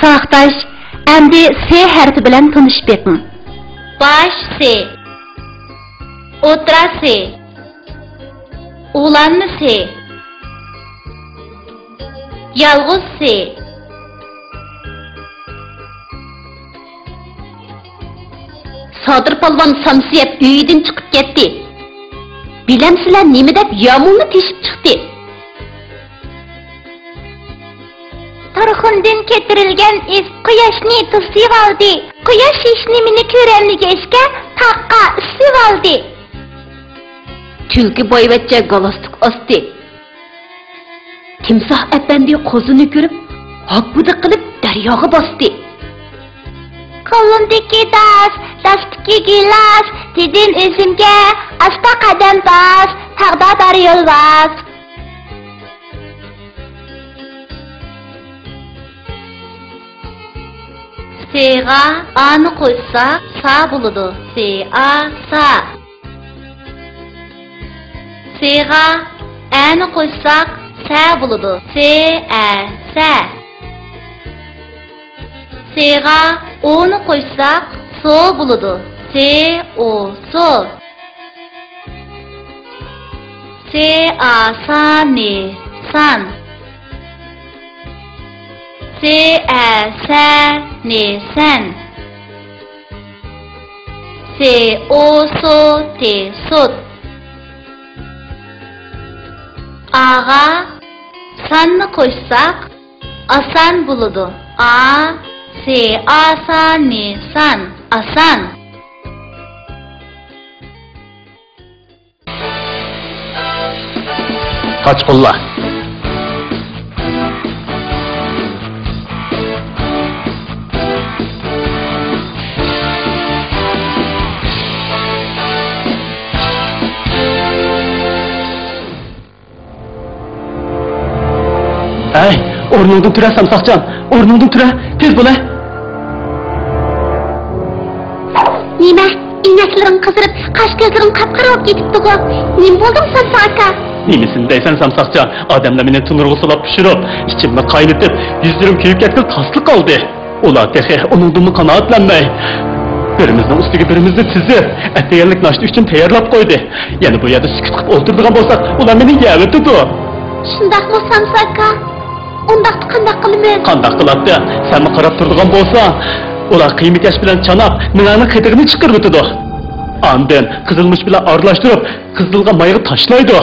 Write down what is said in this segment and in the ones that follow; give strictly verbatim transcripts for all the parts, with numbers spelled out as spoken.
ساۋاقداش، ئەمدى سې ھەرپى بىلەن تونۇشۇپ بېقىڭ. باش سې، ئوتتۇرا سې، ئۇلانما سې، يالغۇز سې. سادىر پالۋان سامسا يەپ ئۆيىدىن چىقىپ كەتتى. بىلەمسىلەر نېمە دەپ يامۇلنى تېشىپ چىقتى؟ تۇرخۇندىن كۆتۈرۈلگەن ئىس قۇياشنى توسۇۋالدى. قۇياش ھېچنېمىنى كۆرەلمىگەچكە، تاغقا ئىسسىۋالدى. تۈلكە بايۋەچچە گالستۇك ئاستى. تىمساھ ئەپەندى قوزىنى كۆرۈپ، ھاپپىدە قىلىپ دەرياغا باستى. قولۇمدىكى داس، داستىكى گىلاس، دېدىم ئۆزۈمگە، ئاستا قەدەم باس، تاغدا بار يول ۋاس. سېغا ئانى قوشساق، سا بولىدۇ. سې ئا، سا. سېغا ئەنى قوشساق، سە بولىدۇ. سې ئە، سە. سېغا ئونى قوشساق، سو بولىدۇ. سې ئو، سو. سې ئا سا نى، سان. سې ئە سە نى، سەن. سې ئو سو تى، سوت. ئاغا ساننى قوشساق، ئاسان بولىدۇ. ئا، سې ئا سا نى، سان. ئاسان. قاچقۇنلار. ھەي، ئورنۇڭدىن تۇرە، سامساقجان، ئورنۇڭدىن تۇرە، تېز بولە. نېمە، ئەينەكلىرىڭ قىزىرىپ، قاش كۆزلىرىڭ قاپقارا بولۇپ كېتىپتىغۇ. نېمە بولدۇڭ، سامساق ئاكا؟ نېمىسىنى دەيسەن، سامساقجان؟ ئادەملەر مېنى تونۇرغا سولاپ پىشۇرۇپ، ئىچىمنى قاينىتىپ، يۈزلىرىم كۆيۈپ كەتكىلى تاسلا قالدى. ئۇلار تېخى ئۇنىڭدىنمۇ قانائەتلەنمەي، بىرىمىزنىڭ ئۈستىگە بىرىمىزنى تىزىپ، ئەتىگەنلىك ناشتا ئۈچۈن تەييارلاپ قويدى. يەنە بۇ يەردە سۈكۈت قىلىپ ئولتۇرىدىغان بولساق، ئۇلار مېنى يەۋېتىدۇ. شۇنداقمۇ، سامساك ئاكا؟ ئۇنداقتا قانداق قىلىمىز؟ قانداق قىلاتتى؟ سەنمۇ قاراپ تۇرىدىغان بولساڭ، ئۇلار قىيما كەش بىلەن چاناپ، مېڭەڭنىڭ قېتىغىنى چىقىرىۋېتىدۇ. ئاندىن قىزىلمۇچ بىلەن ئارىلاشتۇرۇپ، قىزىلغا مايغا تاشلايدۇ.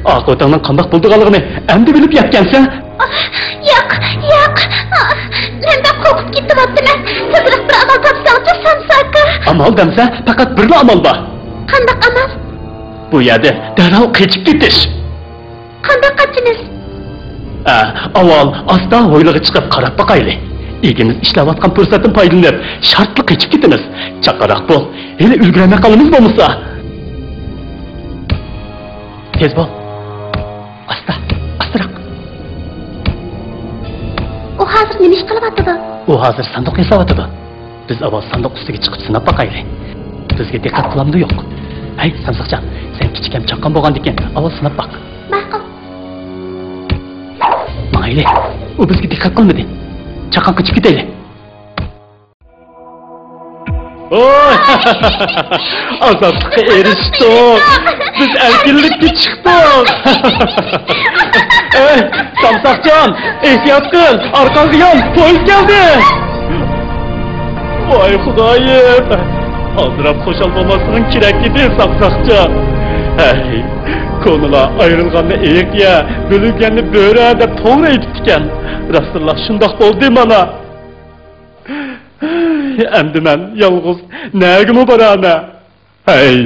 ئاقىۋىتىڭنىڭ قانداق بولىدىغانلىقىنى ئەمدى بىلىپ يەتكەنسەن. ياق، ياق. مەن بەك قورقۇپ كېتىۋاتىمەن. تېزرەك بىر ئامال تاپساڭچۇ، سامساك ئاكا. ئامال دەمسە، پەقەت بىرلا ئامال بار. قانداق ئامال؟ بۇ يەردىن دەرھال قېچىپ كېتىش. قانداق قاچىمىز؟ ئە، ئاۋۋال ئاستا ھويلىغا چىقىپ قاراپ باقايلى. ئىگىمىز ئىشلەۋاتقان پۇرسەتتىن پايدىلىنىپ، شارتلا قېچىپ كېتىمىز. چاققانراق بول، ھېلى ئۈلگۈرەلمەي قالىمىز بولمىسا. تېز بول. ئاستا، ئاستىراق. ئۇ ھازىر نېمە ئىش قىلىۋاتىدۇ؟ ئۇ ھازىر ساندۇق ياساۋاتىدۇ. بىز ئاۋۋال ساندۇق ئۈستىگە چىقىپ سىناپ باقايلى. بىزگە دىققەت قىلامدۇ يوق؟ ھەي، سامساقجان، سەن كىچىك ھەم چاققان بولغاندىكىن، ئاۋۋال سىناپ باق. ماقۇل. ماڭايلى. ئۇ بىزگە دىققەت قىلمىدى. چاققان قېچىپ كېتەيلى. ۋوي! ئازادلىققا ئېرىشتۇق! بىز ئەركىنلىككە چىقتۇق! ئەي، سامساقجان، ئېھتىيات قىل! ئارقاڭغا يان! پويىز كەلدى! ۋاي خۇدايىم! ئالدىراپ خۇشال بولماسلىقىڭ كېرەك ئىدى، سامساقجان! ھەي، كونىلار ئايرىلغاننى ئېيىق يە، بۆلۈنگەننى بۆرە دەپ توغرا ئېيتىپتىكەن. راستتىنلا شۇنداق بولدى مانا. ئەمدى مەن يالغۇز نەگىمۇ بارامەن؟ ھەي!